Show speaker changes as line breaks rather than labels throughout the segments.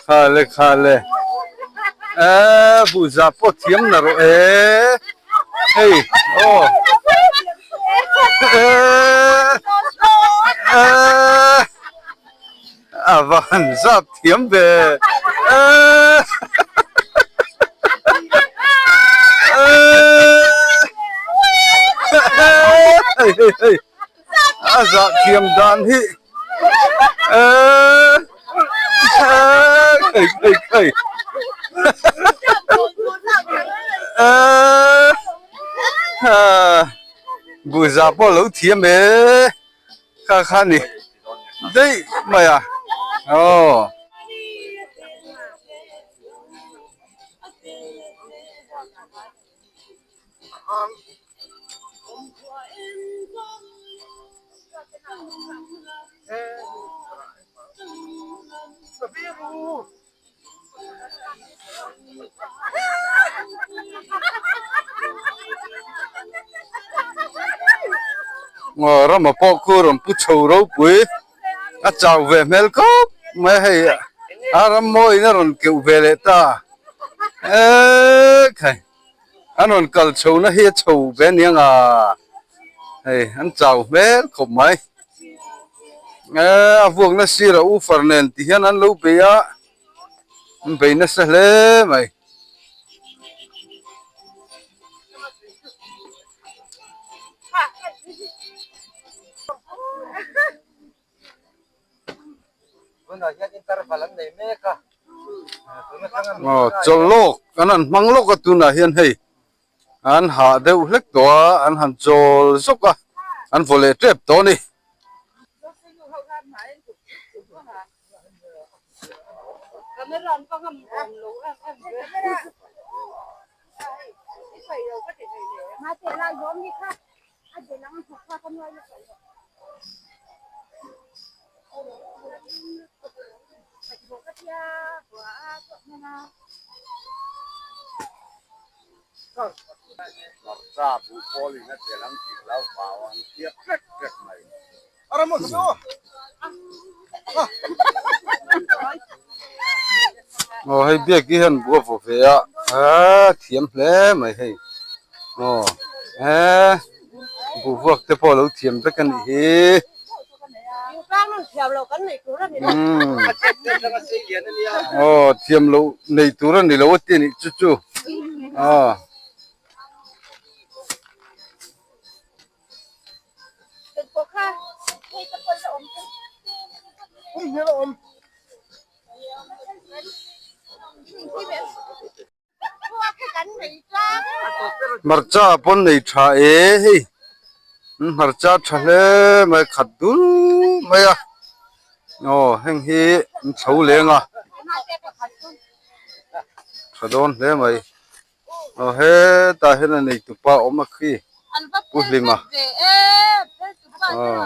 Khale khale eee buhzah pawh thiam na rawh e hei aw eee eee a va han zap thiam ve eee eee hei hei hei. A zah thiam dan hi eee eee khei khei eee buza pawh lo thiam e kha kha ni daih mai a aw. Aw rama pawh khu rawn pu chho ropui a chau ve hmel khawp mai a hei a ram mawiin a rawn keuh ve leh ta eee khai. An rawn kal chho na hi a chho ve aniang a, hei an chau hmel khawp mai. Eee a vuakna sir a u far nen ti hian an lo bei a, an bei nasa hle mai. Aw chawlh lawk an han hmang lawk a tunah hian hei an hah deuh hlek tawh a an han chawl zawk a an vaw leh tep tawh a ni. Aw hei biak hi hian buh a vaw ve a aaa thiam hle mai hei aw eee buh vuak te pawh a lo thiam vek a nih hi. Aw thiam loh nei tur a ni lo a ti a nih chu chu aw. Hmarcha pawn nei tha e hei hmarcha tha hle mai khat dul mai a aw heng hi an chho leng a tha dawn hle mai. Aw hetah hian a neitupa a awm a khi Pu Hlima aw.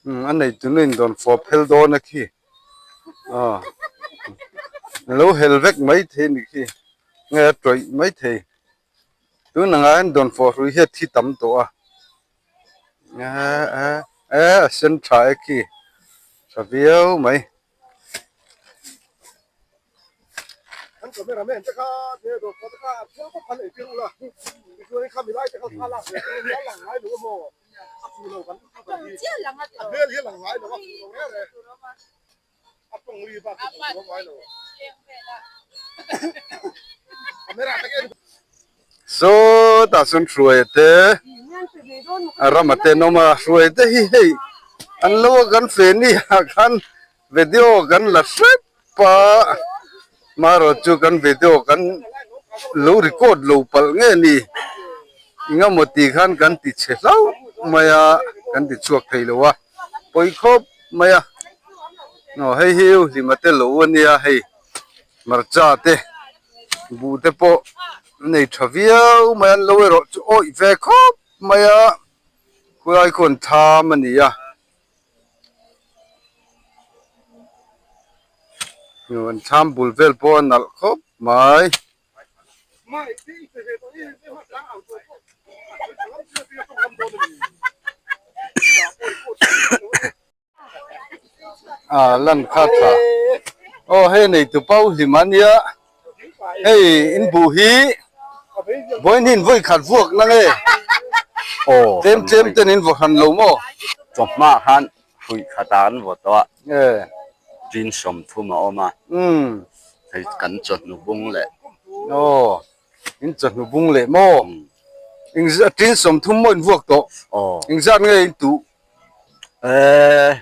Umm a neitunu in dawn fawp hel dawn a khi aw lo hel vek maithei a ni khi nge a tawih maithei tun angah hian dawn fawh hrui hi a thi tam tawh a. Eh a sen tha e khi tha viau mai. Sawtah chuan hruai te a rama te an awm a hruai te hi hei an lo a kan fe ni ah khan video kan la hrep a marawh chu kan video kan lo record lo palh nge ni engemaw tih khan kan ti chhe hlauh mai a kan ti chhuak thei lo a pawi khawp mai a aw hei hi hlima te lo a nia hei hmarcha te buh te pawh an nei tha viau mai a an lo erawh chu awih ve khawp mai a khulai khawn tham a ni a an tham bul vel pawh a nalh khawp mai. A lan kha tha. Aw hei nei tu pau hlim a nia. Hei in buh hi vawiin hi in vawi khat vuak na nge?
Aw.
Tlem tlem ten in vaw hran lo maw?
Chawhma khan hruih khat ah an vaw tawh a.
E.
Tin 30 a awm a.
Umm.
Hei kan chawhnu bung leh.
Aw. In chawhnu bung leh maw? Eng tin 30 maw in vuak tawh?
Aw.
Engzat nge in tuh?
Eee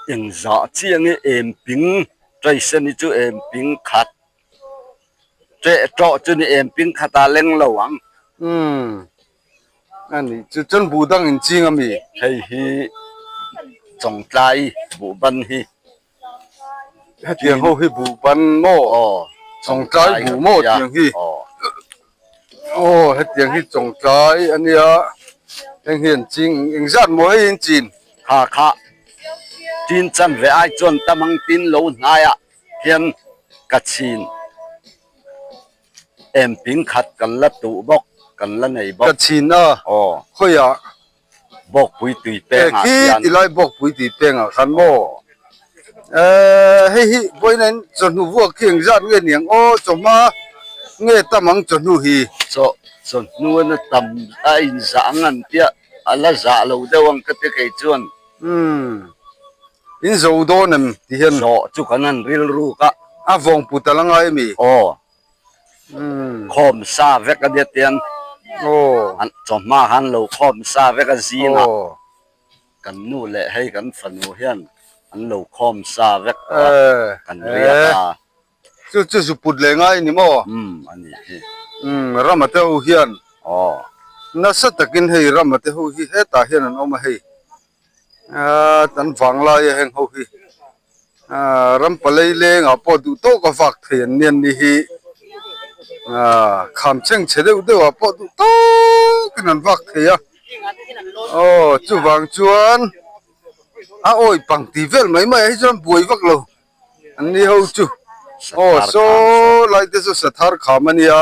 engzah chiah nge em ping Tyson hi chu em ping khat teh tawh chu ni em ping khat ah leng lo ang.
Umm a nih chu chuan buh dang in ching a mi?
Hei hi Chawngtlai buh ban hi.
Hetiang ho hi buh ban maw?
Aw
Chawngtlai buh maw tiang hi?
Aw.
Aw hetiang hi Chawngtlai a nia heng hi an ching engzat maw hei in chin?
Kha kha tin chan ve ai chuan tam ang tin lo hnaiah hian ka chin em ping khat kan la tuh bawk kan la nei bawk.
Ka chin a?
Aw.
Khawiah?
Bawkpui tui pengah
khi
hian.
Tilai bawkpui tui pengah khan maw? Eee hei hi vawiin chawhnu vuak khi engzat nge niang aw chawhma nge tam ang chawhnu hi?
Chaw chawhnu a na tam a inzah ang an tia a la zah lo deuh ang ka ti kei chuan.
Umm in zo dawn em ti hian.
Zawh chu kan han rilruk a.
A vawng put a la ngai ami?
Aw.
Khawm
sa vek a nia tiang chawhma khan lo khawm sa vek a zingah kan nu leh hei kan fanu hian an lo khawm sa vek tawh a kan riak a.
Chu chu zu put leh ngai ni maw?
Umm a nih hi.
Umm Rama te ho hian nasa takin hei Rama te ho hi hetah hian an awm a hei. Aaa an vang lai a heng ho hi aaa ram palei lengah pawh duh tawk a vak thei an nia ni hi aaa kham chheng chhe deuh deuh ah pawh duh tawkin an vak thei a aw chuvang chuan a awi pang tih vel mai mai ah hi chuan buai vak lo an ni ho chu aw saw lai te chu sathar kham a nia.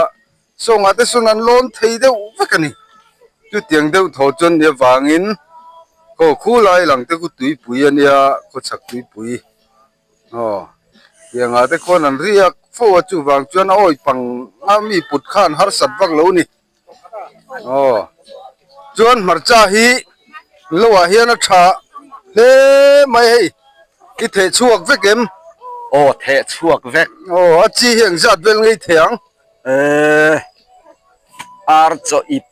Sawngah te sawn an lawn thei deuh vek a ni. Chutiang deuh thaw chuan nia vangin khaw khu lai lang te khu tuipui a nia, khawchhak tuipui aw tiangah te khuan an riak fo a, chuvang chuan a awi pang a mi put kha an harsat vak lo a ni. Aw chuan hmarcha hi lo ah hian a tha hle mai hei i theh chhuak vek em?
Aw theh chhuak vek.
Aw a chi hi engzat vel ngei thei ang?
Eee ar chaw ip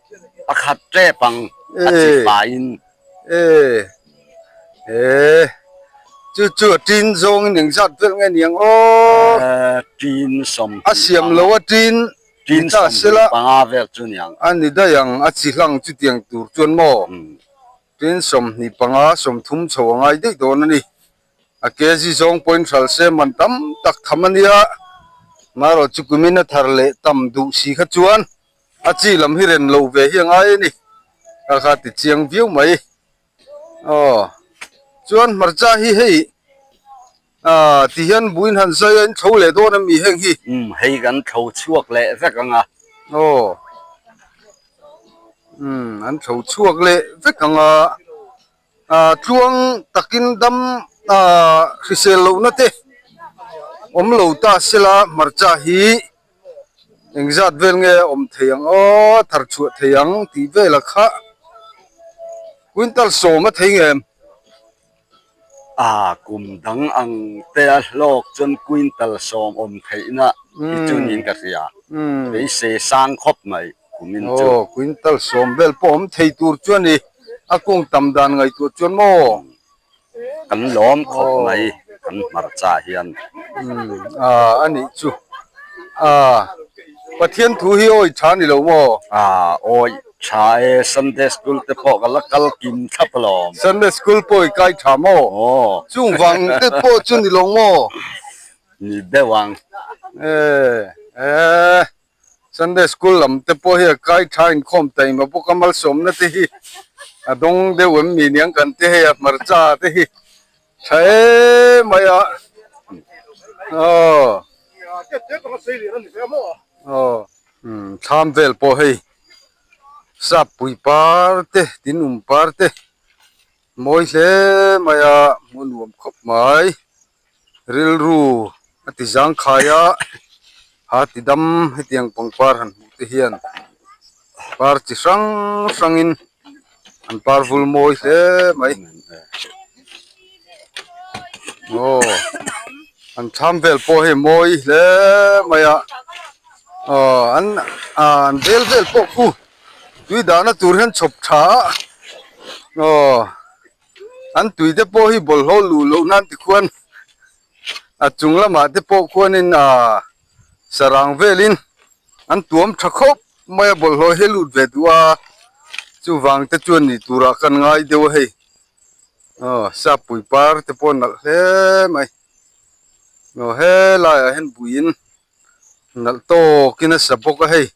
a khat tep ang a chi faiin.
Eee eee chu chu a tin zawngin engzat vel nge niang aw.
Eee tin 20
A siam lo a tin
tin 25 vel chu niang.
A ni daih ang a chi hlang chutiang tur chuan maw tin 25 30 chho a ngai daih dawn a ni. A kg zawng pawhin hral se man tam tak tham a nia, marawh chu kumin a thar leh tam duh si kha chuan a chi lam hi ren lo ve hi a ngai a ni, kha kha ti chiang viau mai. Aw chuan hmarcha hi hei ah ti hian buin han zai a in thlo leh dawn a mi heng hi.
Umm hei kan thlo chhuak leh vek ang a.
Aw umm an thlo chhuak leh vek ang a. Ah tluang takin dam ah hrisel lohna te awm lo ta sela hmarcha hi engzat vel nge a awm thei ang aw thar chhuah thei ang tih vela kha quintal 10 a thei ngem.
Ah kum dang ang te a hlawk chuan quintal 10 awm theihna hi chu niin ka hria beisei sang khawp mai. Kumin chu.
Aw, quintal 10 vel pawh awm thei tur chu a ni. A kung tam dan ngaihtuah chuan maw?
Kan lawm khawp mai kan hmarcha hian.
Umm, ah, a nih chu. Ah, Pathian thu hi awi tha ni lo maw?
Ah, awi tha e, Sunday school te pawh ka la kal kim thlap alawm.
Sunday school pawh i kai tha maw?
Aw.
Chung vang te pawh chu ni lo maw?
Ni deuh ang.
Eh, eh. Sunday school lam te pawh hi a kai tha inkhawm taima bawk a malsawmna te hi a dawng deuh em ni niang kan ti hei a hmarcha te hi tha em mai a aw aw umm thlam vel pawh hei sap pui par te tin um par te. Mawi hle mai a, hmuh nuam khawp mai. Rilru a ti zangkhai a, ha ti dam hetiang pangpar han hmuh te hian par chi hrang hrangin an par vul mawi hle mai. Aw an thlam vel pawh hei mawi hle mai a, aw an ah an vel vel pawh khu tui dahna tur hian chhawp tha a aw an tui te pawh hi bawlhhlawh luh loh nan tikhuan a chung lamah te pawh khuanin ah sarang velin an tuam tha khawp mai a bawlhhlawh hi a lut ve duh a chuvang te chuan nih turah kan ngai deuh a hei aw sapui par te pawh a nalh hle mai aw helaiah hian buiin nalh tawkin a sa bawk a hei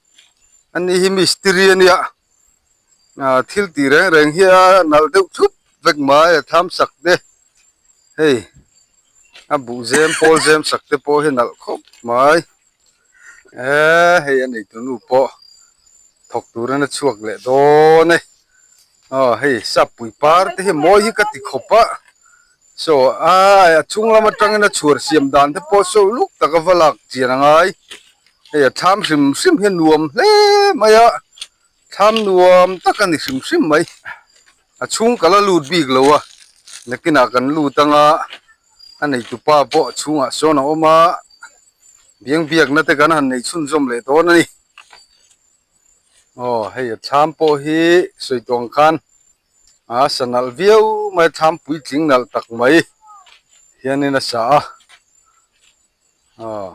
ani hi mistiri a nia ah thil tih reng reng hi a nalh deuh thup vek mai a tham sak te hei a buh zem pawl zem sak te pawh hi a nalh khawp mai eee hei a neitu nu pawh thawk turin a chhuak leh dawn e aw hei sapui par te hi mawi hi ka ti khawp a saw ai a chhung lam atangin a chhuar siam dan te pawh saw luk tak a va lak chian a ngai hei a thlam hrim hrim hi a nuam hle mai a thlam nuam tak a ni hrim hrim mai a chhung ka la lut bik lo a nakinah kan lut anga a neitu pa pawh a chhungah sawn a awm a biang biakna te kan han nei chhunzawm leh dawn a ni aw hei a thlam pawh hi sawi tawh ang khan a sa nalh viau mai a thlam puitling nalh tak mai hianin a sa a aw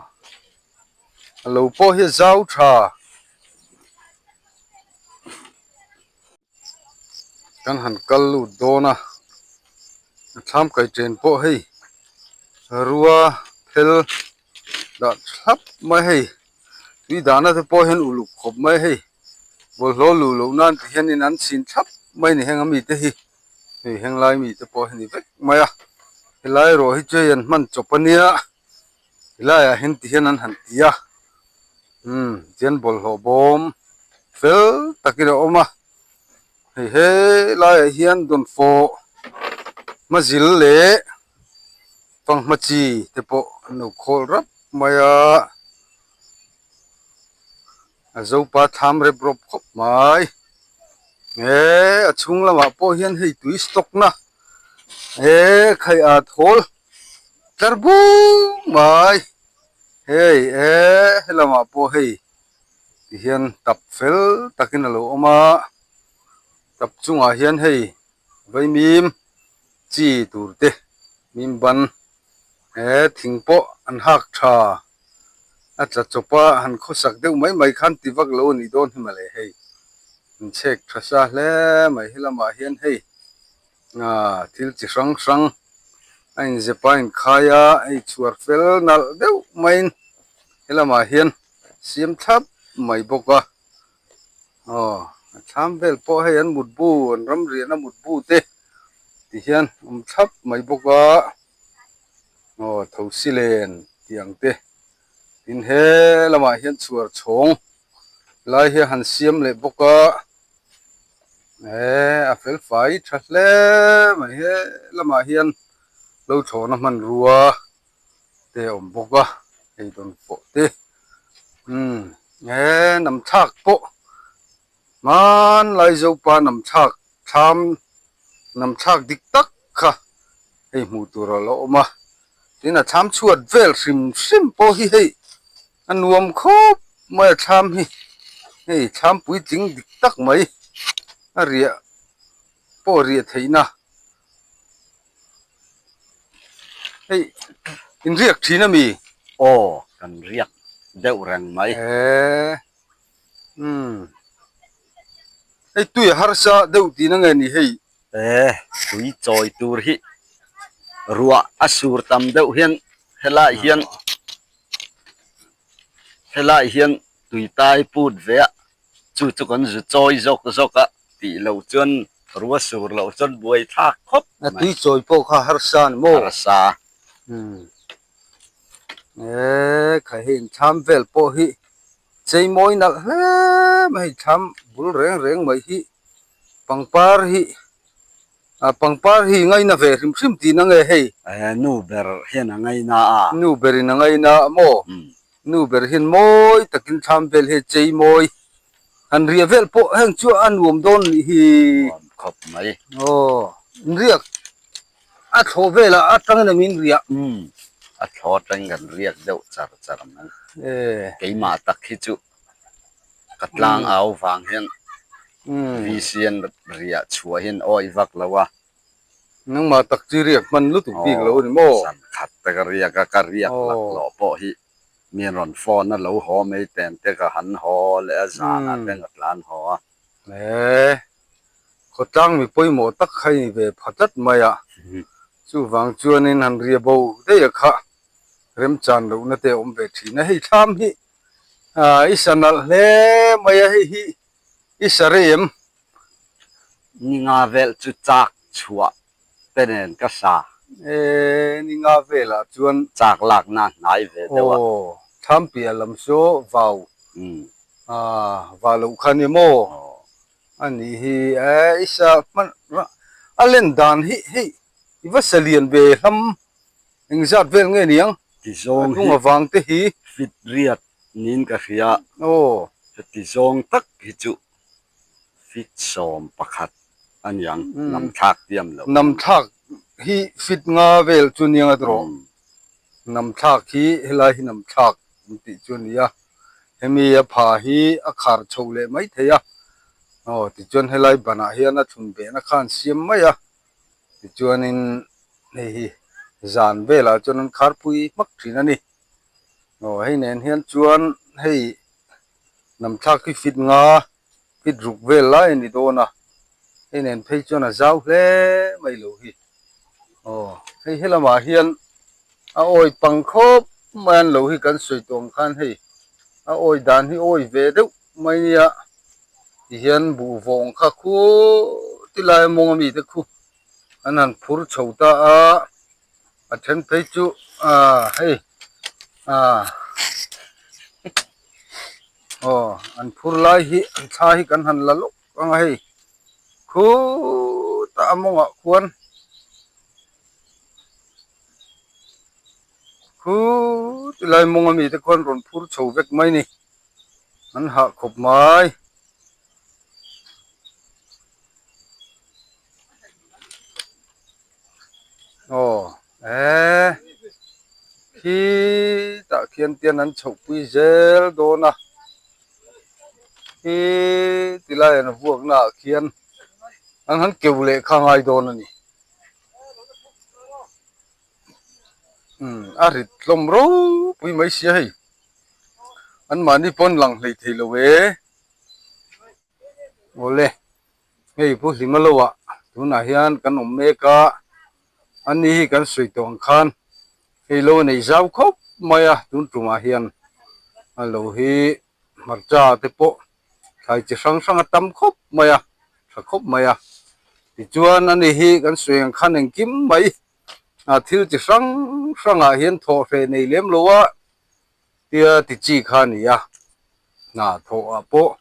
a lo pawh hi a zau tha. Kan han kal lut dawn a a thlam kai chen pawh hei rua phel dah thlap mai hei tui dahna te pawh hian uluk khawp mai hei bawlhhlawh luh loh nan ti hianin an chhin thlap mai a ni heng ami te hi hei henglai mi te pawh hi ni vek mai a helai erawh hi chu hei an hman chawp ania helaiah hian ti hian an han ti a umm tihian bawlhhlawh bawm fel takin a awm a hei helaiah hian dawnfawh hmazil leh fanghma chi te pawh an lo khawl rap mai a a zopa thlam rep rawp khawp mai he a chhung lamah pawh hian hei tui stock na he khaih a thawl tlar bung mai hei eh helamah pawh hei tihian tap fel takin a lo awm a tap chungah hian hei vaimim chi tur te mim ban he thing pawh an hak tha a tla chawp a han khawsak deuh mai mai khan ti vak lo a nih dawn hi mawle hei an chhek tha sa hle mai helamah hian hei ah thil chi hrang hrang a inzep a inkhai a hei chhuar fel nalh deuh maiin helamah hian siam thlap mai bawk a aw a thlam vel pawh hei an mutbu an ramriahna mutbu te ti hian awm thlap mai bawk a aw thosi len tih ang te tin he lamah hian chhuar chhawng lai hi a han siam leh bawk a eh a fel fai tha hle mai he lamah hian lo thlawhna hmanrua te a awm bawk a hei dawn pawh te umm he nam thlak pawh hmanlai zopa nam thlak thlam nam thlak dik tak kha hei hmuh tur a lo awm a tin a thlam chhuat vel hrim hrim pawh hi hei a nuam khawp mai a thlam hi hei thlam puitling dik tak mai a riah pawh riah theihna. Hei in riak thin a mi?
Aw kan riak deuh reng mai.
Eee umm hei tui a harsa deuh tihna nge ni hei?
Eee tui chawi tur hi ruah a sur tam deuh hian helai hian helai hian tui tai put ve a chu chu kan zu chawi zawk zawk a. Tih loh chuan rua sur loh chuan buai thlak khawp
mai. A tui chawi pawh kha harsa a ni maw?
Harsa.
Eee kha hei inthlam vel pawh hi chei mawi nalh hle mai hei thlam bul reng reng mai hi pangpar hi. Pangpar hi ngaina ve hrim hrim tihna nge hei?
Nu ber hian a ngaina a.
Nu berin a ngaina a maw? Nu ber hian mawi takin thlam vel hi chei mawi. Han riah vel pawh heng chu a nuam dawn nih hi.
Nuam khawp mai.
Aw, riak a thlawh velah atangin a min riah.
Umm, a thlawh atangin kan riak deuh char char mai. Keimah tak hi chu ka tlang au vang hian VC an riah chhuah hian awi vak lo a.
Nangmah tak chi riak hman lutuk bik lo a ni maw?
Zan khat te ka riak a, ka riak laklawh pawh hi mi an rawn phone a lo haw mai ten te ka han haw leh a zanah te ka tlan haw a.
He khawtlang mi pawimawh tak kha i ni ve pha tlat mai a, chuvang chuanin han ria bo daih a kha remchan lohna te a awm ve thin a, hei thlam hi i sa nalh hle mai a, hei hi i sa rei em?
Ni nga vel chu chak chhuah te nen ka sa.
E, ni nga velah chuan.
Chak lakna hnai ve deuh a.
Aw, thlam piah lam saw vau. Va loh kha ni maw? A nih hi, e, i sa hman a len dan hi hei i va sa lian ve hlam engzat vel nge niang?
Tizawng hi.
A hnung avang te hi.
Fit riat niin ka hria.
Aw.
Heti zawng tak hi chu Fit 11 a niang, nam thlak tiam lo.
Nam thlak hi fit nga vel chu niang a tawh. Nam thlak hi helai hi nam thlak an tih chu a ni a, hemi a pha hi a khar chho leh mai thei a, aw tichuan helai banah hian a thlun behna kha an siam mai a, tichuanin hei hi zan velah chuan an kharpui hmak thin a ni. Aw hei nen hian chuan hei. Hnam thlak hi fit nga, fit ruk vel lai a ni dawn a, hei nen phei chuan a zau hle mai lo hi. Aw, hei helamah hian a awi pang khawp mai an lo hi kan sawi tawh ang khan hei a awi dan hi awi ve deuh mai nia tihian buh vawng kha khu ti lai a mawng ami te khu an han phur chho ta a. A then phei chu aaa hei aaa aw an phur lai hi an thla hi kan han la lawk ang a hei khutah a mawngah khuan khuti lai mawng ami te khuan rawn phur chho vek mai a ni an hah khawp mai. Aw eee khitah khian tian an chhohpui zel dawn a khi tilai an vuakna ah khian an han keu leh kha ngai dawn a ni umm a rit hlawm ropui mai sia hei anmahni pawn lang hlei thei lo e awle. Hei Pu Hlima lo ah tunah hian kan awm mek a, ani hi kan sawi tawh ang khan hei lo a nei zau khawp mai a tun tumah hian a lo hi hmarcha te pawh thlai chi hrang hrang a tam khawp mai a, tha khawp mai a. Tichuan ani hi kan sawi ang khan engkim mai a thil chi hrang hrangah hian thawhhreh nei lem lo a tia ti chi kha a ni a, hna thawhah pawh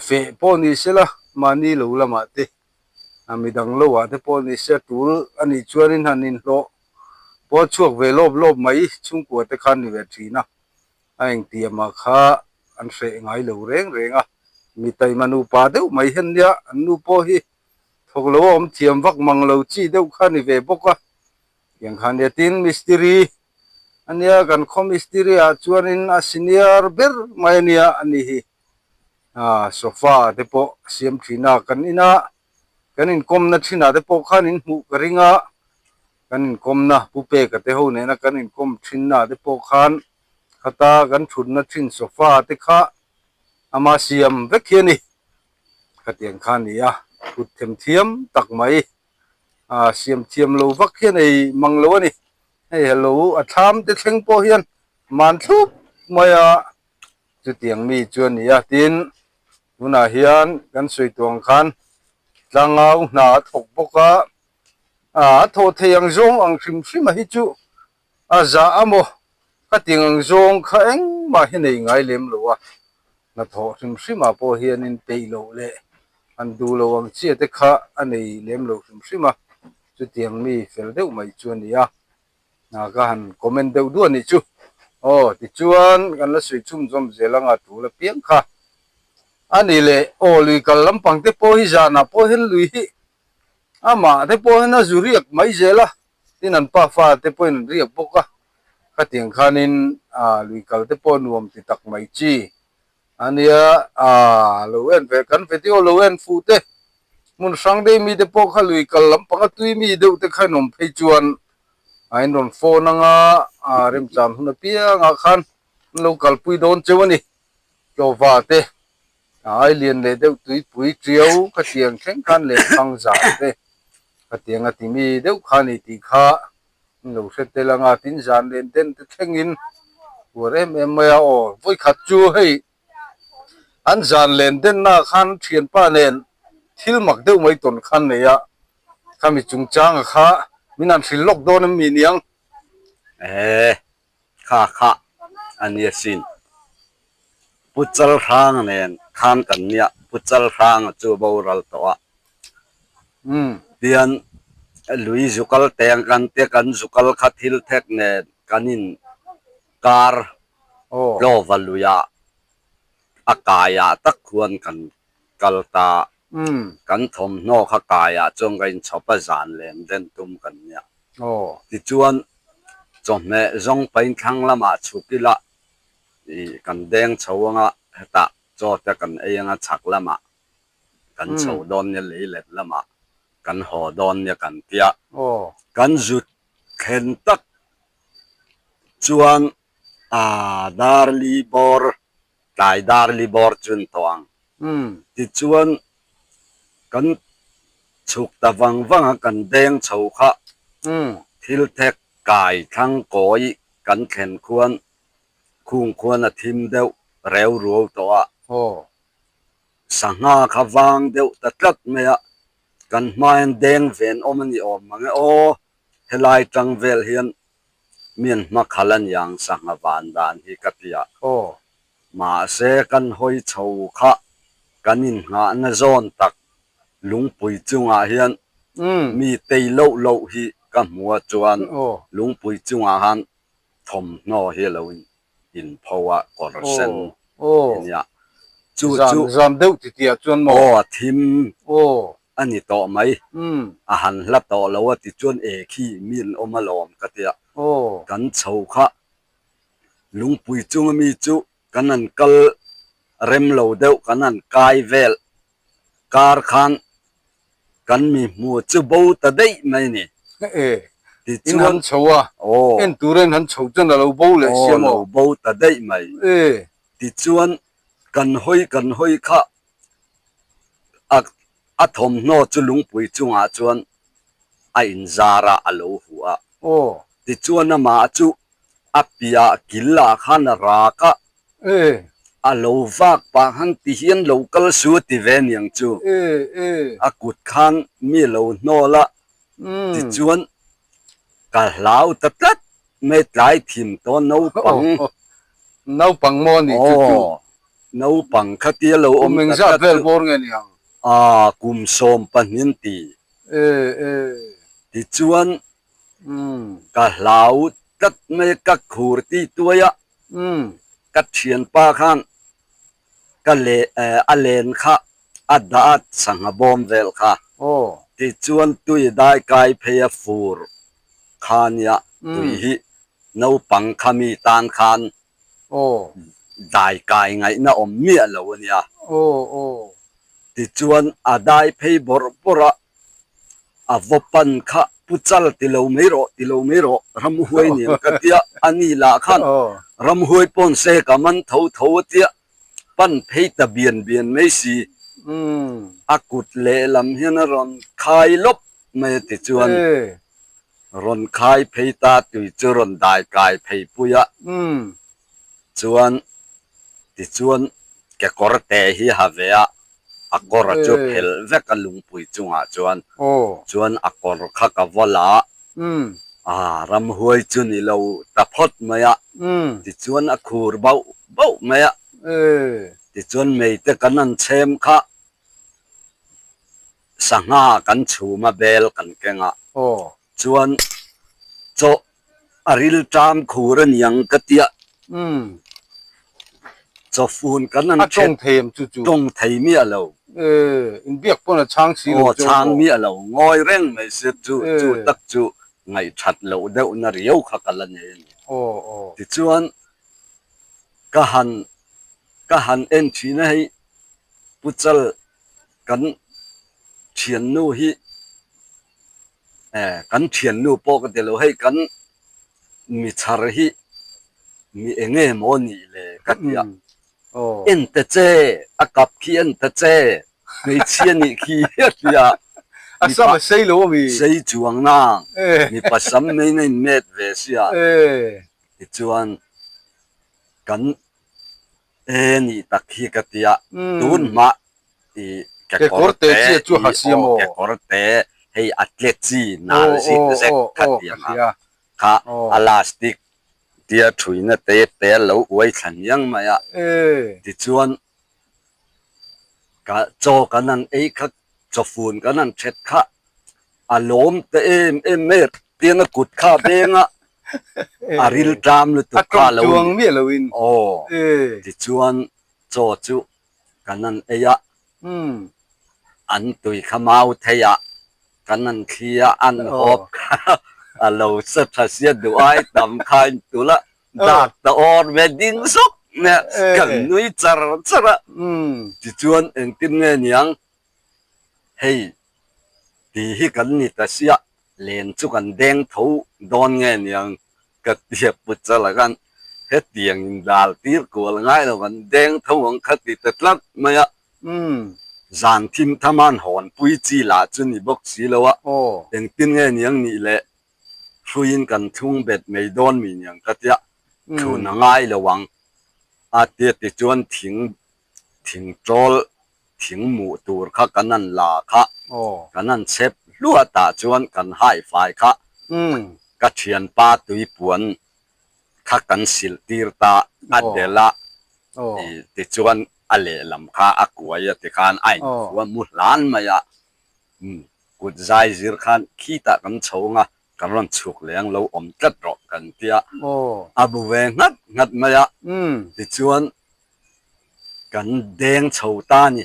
Feh pawh ni sela mahni lo lamah te midang lo ah te pawh ni se tul a nih chuanin han inhlawh pawh chhuak ve lawp lawp mai chhungkua te khan ni ve thin a, a engtiamah kha an hreh ngai lo reng reng a, mi taima nupa deuh mai hian nia an nu pawh hi thawk lo a awm thiam vak mang lo chi deuh kha ni ve bawk a, tiang khan nia tin mistiri Ania kan khaw mistiri ah chuanin a senior ber mai ania a ni hi ah sofa te pawh a siam thin a kan ina kan inkawmna thinah te pawh khan in hmuh ka ring a kan inkawmna pu peka te ho nena kan inkawm thinna te pawh khan khata kan thutna thin sofa te kha ama siam vek hi a ni khatiang kha a ni a kut themthiam tak mai. ah siam thiam lo vak hian ei mang lo a ni hei hello a thlam te thleng pawh hian man thlup mai a chutiang mi chu a ni a tin tunah hian kan sawi tawh ang khan tlangau hna a thawk bawk a ah a thawh thei ang zawng ang hrim hrim a hi chu A zah a maw? Ka ti ngang zawng kha engmah hi nei ngai lem lo a, hnathawh hrim hrimah pawh hianin peih loh leh Han duh lo ang chiah te kha a nei lem lo hrim hrim a, chutiang mi fel deuh mai chu a ni a, hna ka han comment deuh duah a nih chu. Aw tichuan kan la sawi chhunzawm zel anga tul apiang kha a ni leh aw lui kal lampang te pawh hi zanah pawh hian lui hi amah te pawh hian a zu riak mai zel a, tin an pa fa te pawhin an riak bawk a, khatiang khanin ah lui kal te pawh nuam ti tak mai chi A nia, aaa lo en ve, kan video lo en fuh te, hmun hrang deuh mite pawh kha lui kal lampang a tui mi deuh te kha in awm phei chuan a in rawn phone anga aa remchang hun apiangah khan an lo kalpui dawn cheu a ni. Tlawva te, a ai lian leh deuh tuipui tiau khatiang thleng khan lehkhang zah te khatiang a ti mi deuh kha a ni tih kha an lo hre tel anga tin zan len den te thlengin uar em em mai a aw vawikhat chu hei an zan len denna khan thianpa nen thil mak deuh mai tawn khan nei a khami chungchanga kha min han hrilh lawk dawn em mi niang.
Ehe kha kha a nia sin Pu Chalhranga nen khan kan nia Pu Chalhranga chu boral tawh a tian lui zu kal teng kan tia kan zu kal kha thil thek nen kan in kar tlawva luiah a kaiah tak khuan kan kal ta kan thawmhnaw kha kaiah chuan ka inchhawp a zan lem den tum kan nia tichuan chawhmeh zawng pain thlang lamah chhuk ila Ih kan deng chho anga hetah chaw te kan ei anga chhak lamah kan chho dawn nia leilet lamah kan haw dawn nia kan tia. Kan zut thlen tak chuan aa darli bawr tlai darli bawr chu an tawh ang. Tichuan kan chhuk ta vang vang a kan deng chho kha thil thek kai thlang kawi kan thlen khuan Khung khuan a thim deuh reu ruau tawh a. Sangha kha vang deuh ta tlat mai a, kan hmain deng ven awm a ni awm mang e aw, helai tang vel hian mian hma khal a niang sangha van dan hi ka ti a. Mahse kan hawi chho kha kan innghahna zawn tak lungpui chungah hian mi tei loh loh hi ka hmu a chuan lungpui chungah khan thawmhnaw hi a lo inpho a, kawr sen hi nia. Chu chu
Zan deuh ti tih ah chuan maw?
Aw a thim a ni tawh mai. A han hla tawh lo a ti chuan e khi mi an awm alawm ka ti a. Kan chho kha lungpui chunga mi chu kan han kal rem lo deuh kan han kai vel Kar khan kan mi hmu chu bo ta daih mai ni.
E, in han chho a, en tura in han chho chuan a lo bo leh sia maw?
Aw, lo bo ta daih mai.
E.
Tichuan kan hawi kan hawi kha a a thawmhnaw chu lungpui chungah chuan a inzar a, a lo huh a.
Aw.
Tichuan amah chu a piah kil ah khan a rak a.
E.
A lo vak pah khan ti hian lo kal su a ti ve niang chu.
E e.
A kut khan mi lo hnawl a. Tichuan ka hlau ta tlat mai tlai thim tawh naupang.
Naupang maw a nih chu chu.
Aw naupang khatia lo awm
Kum
ta
engzat
tlat
vel
chu.
bawr nge niang?
Aa kum 15 ti.
E e.
Tichuan ka hlau tlat mai ka khur ti tuai a. Ka thianpa khan ka le a len kha a dah a sangha bawm vel kha. Tichuan tui dai kai phei a fur kha nia tui hi naupang kha mi tan khan dai kai ngaihna awm miah lo a nia. Tichuan a dai phei bawrh bawrh a. A va pan kha Pu Chal ti lo mai rawh, ti lo mai rawh, ramhuai nen ka tia, a ni lah khan ramhuai pawn se ka man tho tho a tia, pan phei ta bian bian mai si. A kut lehlam hian a rawn khai lawp mai a ti chuan rawn khai phei ta tui chu rawn dai kai phei pui a, chuan tichuan kekawr te hi ha ve a, a kawr chu phelh vek a lungpui chungah chuan chuan a kawr kha ka va la a, ramhuai chu ni lo ta phawt mai a, tichuan a khur bauh bauh mai a, tichuan mei te kan han chhem kha. Sangha kan chhum a bel kan keng a, chuan chaw a ril ṭam khur a niang ka tia. Chaw fun kan an
ṭhen
tawng thei miah lo. Aw chhang miah lo ngawi reng mai se chu chu tak chu ngaihṭhat loh deuhna riau kha ka la nei a ni. Tichuan ka han ka han en ṭhin a hei Pu Chal kan thiannu hi eh kan thiannu pawh ka ti lo hei kan mi chhar hi mi eng nge maw nih le ka ti a en ta che a kap khi en ta che hmeichhia nih khi a ti a
a sam a sei lo a mi
sei chuang nang mipa sam mai na in met ve sia tichuan kan E nih tak hi ka ti a, tun hmah i kekawr te i aw kekawr te hei a tle chi nal zit zek kha ti ang a, kha a lastic tia thuina te te a lo uai thla hniang mai a, tichuan ka chaw kan han ei kha chawfun kan han thet kha A lawm ta em em mai a, tiang a kut kha a beng a, a ril tlam lutuk kha a lo ni. Aw, tichuan chaw chu kan han ei a, an tui kha mau thei a, kan han thli a, an hawp kha a lo sa tha sia duh ai tam kha a intulh a, dak ta awr ve ding zawk mai a, kan nui char char a, tichuan engtin nge niang Hei ti hi kan ni ta sia, len chu kan deng tho dawn nge niang ka tia pu chala khan hetiang in dal tir kual ngai lo kan deng tho ang kha ti ta tlat mai a. Zan thim tham an hawn pui chi lah chu ni bawk si lo a, engtin nge niang nih le hruiin kan thlung bet mai dawn mi niang ka tia thlun a ngai lo ang a tia tichuan thing thing tawl thing muh tur kha kan han la kha, kan han chhep hluah tah chuan kan hai fai kha, ka thianpa tuipuan kha kan silh tir ta a delh a, tichuan a lehlam kha a kuai a tikhan a inkhua mu hlan mai a, kut zai zir khan khitah kan chho ang a, kan rawn chhuk leh ang lo awm tlat rawh kan tia, a bu ve nghat nghat mai a, tichuan Kan deng chho ta a ni.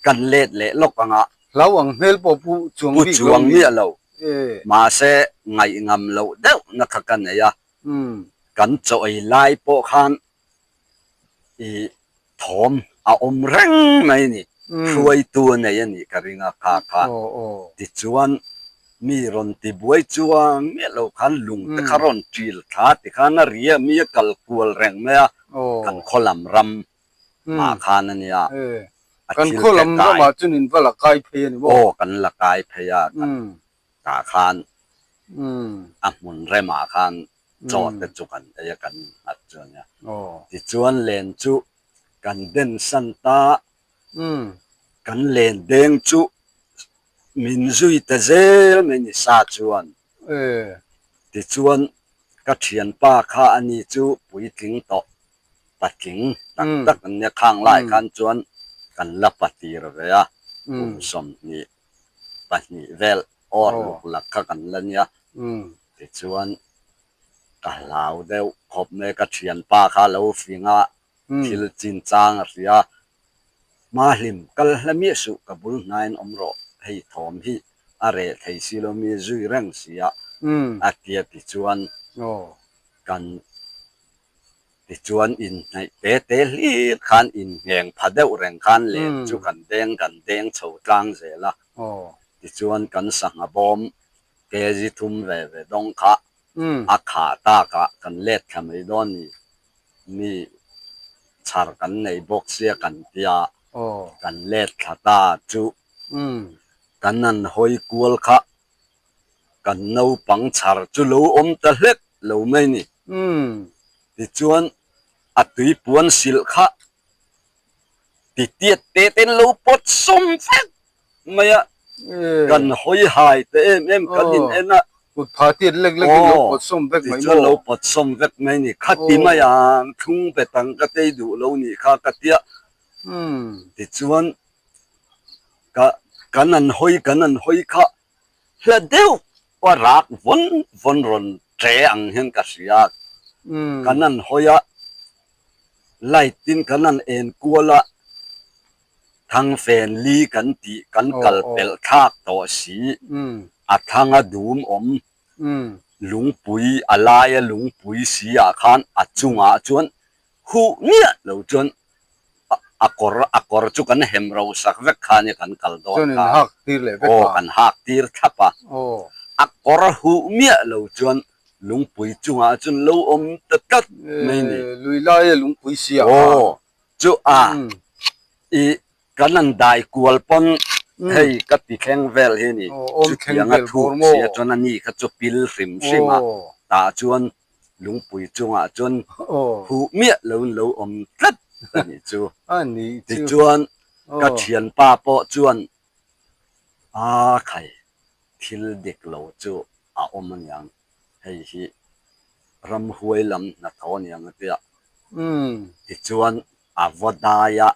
Kan let leh lawk ang a.
Hlau ang hmel pawh pu chuang bik lo.
Pu chuang miah lo. Mahse ngaih ngam loh deuh na kha ka nei a. Kan chaw ei lai pawh khan i thawm a awm reng mai a ni. Hruaitu a nei a nih ka ring a kha kha. Tichuan mi rawn ti buai chuang miah lo khan lung te kha rawn ṭil thla ti khan a ri a, mi a kal kual reng mai a, kan khaw lam ram mah khan a nia,
a thil te kai.
Aw kan la kai phei a, kan tah khan a hmun remah khan chaw te chu kan ei a, kan innghat chu a nia. Tichuan len chu kan den san ta, kan len deng chu Min zui ta zel mai ni sa chuan. Tichuan ka thianpa kha a ni chu puitling tawh patling tak tak an nia khang lai khan chuan kan la patir ve a, kum 22 vel awr luk lak kha kan la nia. Tichuan ka hlau deuh khawp mai ka thianpa kha lo fing a, thil chinchang a hria. Mahlim, kal hla miah suh, ka bul hnaiin awm rawh, hei thawm hi a reh thei si lo mi zui reng si a, a tia tichuan kan tichuan inhnaih te te hlir khan inngeng pha deuh reng khan len chu kan deng kan deng chho tlang zel a, tichuan kan sangha bawm kg thum ve ve dawng kha a khah takah kan let thla mai dawn ni. Mi chhar kan nei bawk sia kan tia kan let thla ta chu kan han hawi kual kha kan naupang chhar chu lo awm ta hlek lo mai ni. Tichuan a tuipuan silh kha titiat te ten lo pawt sawm vek mai a, kan hawi hai ta em em kan in en a.
Kut pha tiat lek lek in lo pawt sawm vek mai maw?
Tichuan lo pawt sawm vek mai ni, khati mai ang thlung pe tang ka tei duh lo nih kha ka tia. Tichuan. Ka kan an hawi kan an hawi kha hla deuh a rak vawn vawn rawn ṭe ang hian ka hria. Kan an hawi a, light in kan an en kual a, thangfen li kan tih kan kal pelh thlak tawh si, a thang a dum awm lungpui a laia lungpui si ah khan a chungah chuan huh miah lo chuan a kawr a kawr chu kan hem ro sak vek kha nia kan kal dawn
Chuan in
kha.
hak tir leh vek
Aw
a.
kan hak tir thlap a.
Aw.
A kawr huh miah lo chuan lungpui chungah chuan lo awm ta tlat mai ni.
Eh, lui laia lungpui si ah khan.
Aw, chu a i kan an dai kual pawn hei ka ti thleng vel hi ni.
Aw, awm thleng
Chutianga
vel
thuk
bawr maw?
sia chuan ani kha chu pil hrim hrim a.
Aw.
Tah chuan Lungpui chungah chuan huh miah lo in lo awm tlat a nih chu. Tichuan ka thianpa pawh chuan a khai thil dik lo chu a awm aniang, hei hi ramhuai lam hnathawh aniang a tia. Tichuan a vaw dai a,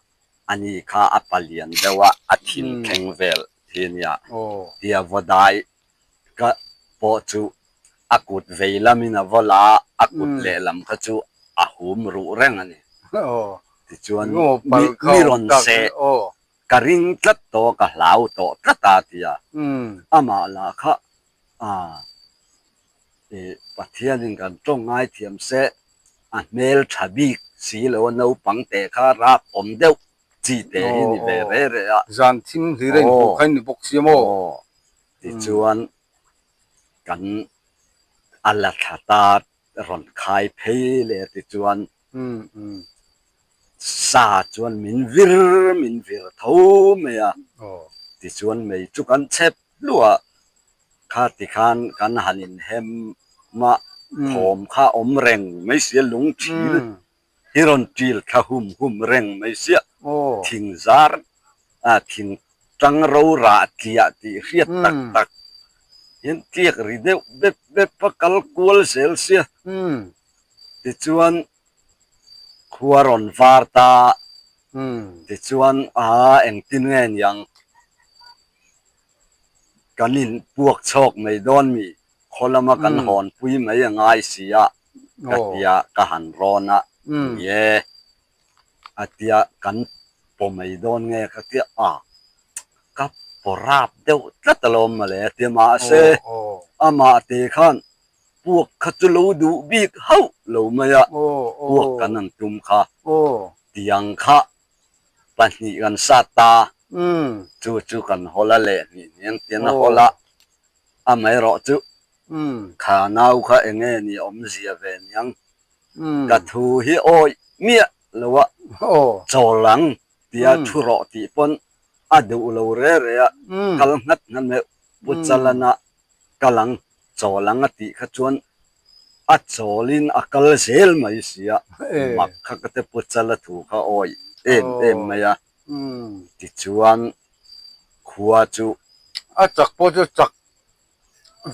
ani kha a palian deuh a, a thin thleng vel hi ania tia vaw dai Ka pawh chu a kut vei lamin a vaw la a, a kut lehlam kha chu a hum ruh reng a ni. Tichuan mi rawn seh ka ring tlat tawh, ka hlau tawh tlat a ti a. Amah lah kha Pathianin kan tawng ngaithiam se a hmel tha bik si lo a, naupang teh kha rap awm deuh chi te hi ni ve re re a.
Zan thim hlir a inhmuh kha in ni bawk si a maw?
Tichuan kan a la thla ta rawn khai phei leh a tichuan sa chuan min vir min vir tho mai a, tichuan mei chu kan chep hluah a, kha tikhan kan han inhem a, thawm kha awm reng mai sia lung thil hi rawn ṭil thla hum hum reng mai sia, thing zar ah thing ṭang ro rah tliah tih hriat tak tak hian tliak ri deuh bep bep a kal kual zel sia. Tichuan khua rawn var ta, tichuan aa engtin nge niang kan in puak chhawk mai dawn mi khaw lama kan hawnpui mai a ngai si a ka tia ka han rawn a ni e a tia kan paw mai dawn nge ka tia a ka paw rap deuh tlat alawm mawle a tia mahse amah te khan puak kha chu lo duh bik hauh lo mai a puak kan han tum kha tiang kha pahnih kan sat ta chu chu kan hawl a leh hnih hnih ang tiang a hawl a amaherawh chu Kha nau kha eng nge ni awmzia ve niang? Ka thu hi awih miah lo a, chawl ang tia thu rawh tih pawn a duh lo re re a, kal nghat nghat mai Pu Chalana kal ang, chawl ang a tih kha chuan a chawlin a kal zel mai si a, mak kha ka te Pu Chala thu kha awih em em mai a, tichuan khua chu
A chak pawh chu chak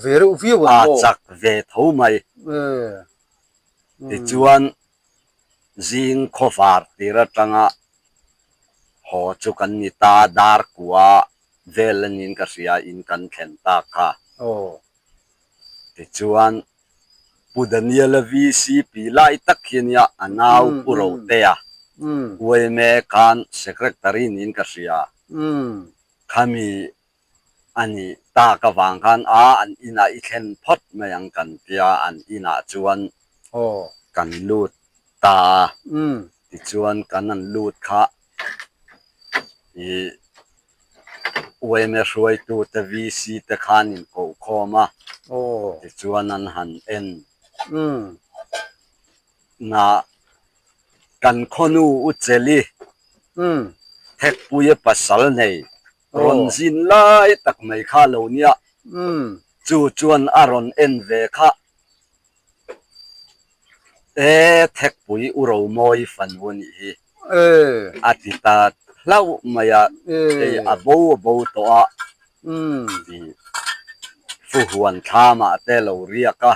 ve reuh viau ang
maw? A chak ve tho mai. Tichuan zing khawvar tir atanga haw chu kan ni ta, dar kua vel a niin ka hria in kan thlen tak kha. Tichuan Pu Daniel-a VCP lai tak hi ania a nau Pu Rotea UMA khan Secretary niin ka hria. Khami A nih tak avang khan a an inah i thlen phawt mai ang kan tia an inah chuan kan lut ta a, tichuan kan an lut kha ih yma hruaitute VC te khan in koh khawm a, tichuan an han en na kan khawnu u Cheli Thekpuia pasal nei Rawn zin lai tak mai kha lo nia. Chu chuan a rawn en ve kha. E Thekpui u Romawi fanu a nih hi. A ti ta hlauh mai a, hei a bo a bo tawh a ti Fuhuan thlamah te lo riak a,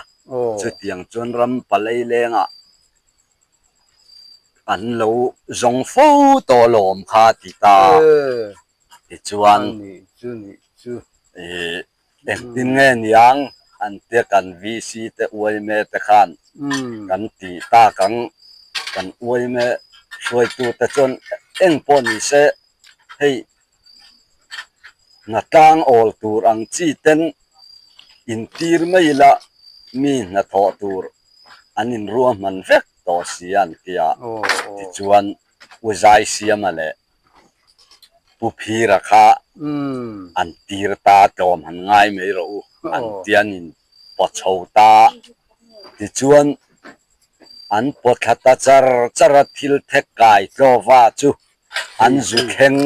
chutiang chuan ram palei lengah An lo zawng fo tawh lawm kha ti ta. Tichuan ih engtin nge niang an tia kan VC te uaime te khan kan tih tak ang kan uaime hruaitu te chuan eng pawh ni se hei hnatlang awl tur ang chi ten intir mai ila mi hnathawh tur an inruahman vek tawh si a an ti a tichuan U Zaisiama leh Pu Phira kha an tir ta tlawm han ngai mai rawh u an ti an in paw chho ta. Tichuan an paw thla ta char char a thil thek kai tlawva chu an zu thleng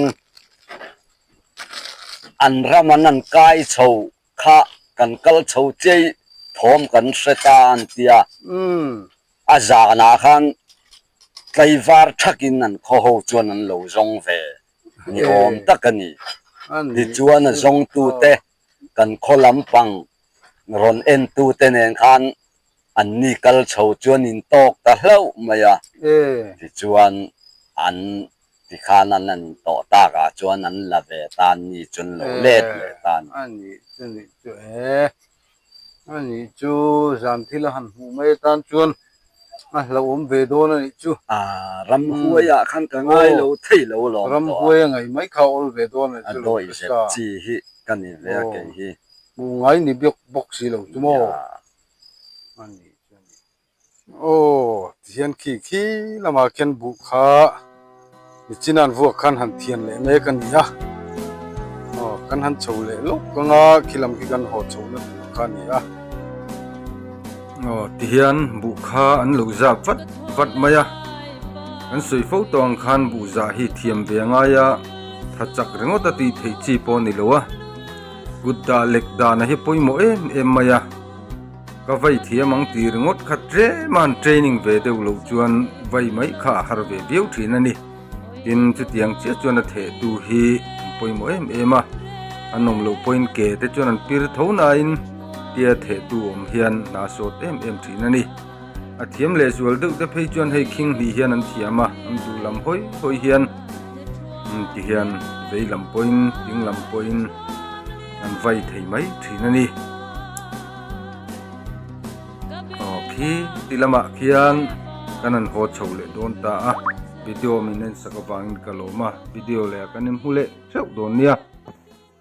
an ram an an kai chho kha kan kal chho chei thawm kan hre ta an ti a. A zanah khan tlaivar thakin an khaw ho chuan an lo zawng ve ni awm tak a ni. Tichuan a zawngtute kan khaw lampang rawn entute nen khan anni kal chho chuan intawk ta hlauh mai a. Tichuan an tikhan an an intawh takah chuan an la ve ta anni chu an lo let leh ta a ni.
A nih chu nih chu e. A nih chu zan thil a han hmuh mai atan chuan a hlauhawm ve dawn a nih chu.
A ramhuai ah khan ka ngai lo thei lo lawm tawh a.
Ramhuai a ngaih mai kha a awl ve dawn a nih chu
lo ka sa. A dawi zep chi hi ka ni ve a kei hi.
Hmuh ngai ni biak bawk si lo chu maw. A nih chu a nih. Aw tihian khi khi lamah khian buh kha nichin an vuak khan han thian leh mek a ni a aw kan han chho leh lawk ang a khi lam khi kan haw chho na tur kha a ni a. Aw tihian buh kha an lo zap vat vat mai a kan sawi fo tawh ang khan buh zah hi thiam ve a ngai a tha chak ringawt a tih theih chi pawh a ni lo a kut dah lek dana hi pawimawh em em mai a. Ka vai thiam ang tih ringawt kha tlem a han training ve deuh loh chuan vai mai kha a har ve viau thin a ni. Tin, chutiang chiah chuan a thehtu hi an pawimawh em em a, an awm loh pawhin ke te chuan an pir tho nain tia thehtu awm hian hna sawt em em thin a ni. A thiam leh zual deuh te phei chuan hei khing hnih hian an thiam a, an duh lam hawi hawi hian ti hian vei lam pawhin ding lam pawhin an vai thei mai thin a ni. Aw khi ti lamah khian kan han haw chho leh dawn ta a video min en sak avangin ka lawm a video leh ah kan inhmu leh theuh dawn nia.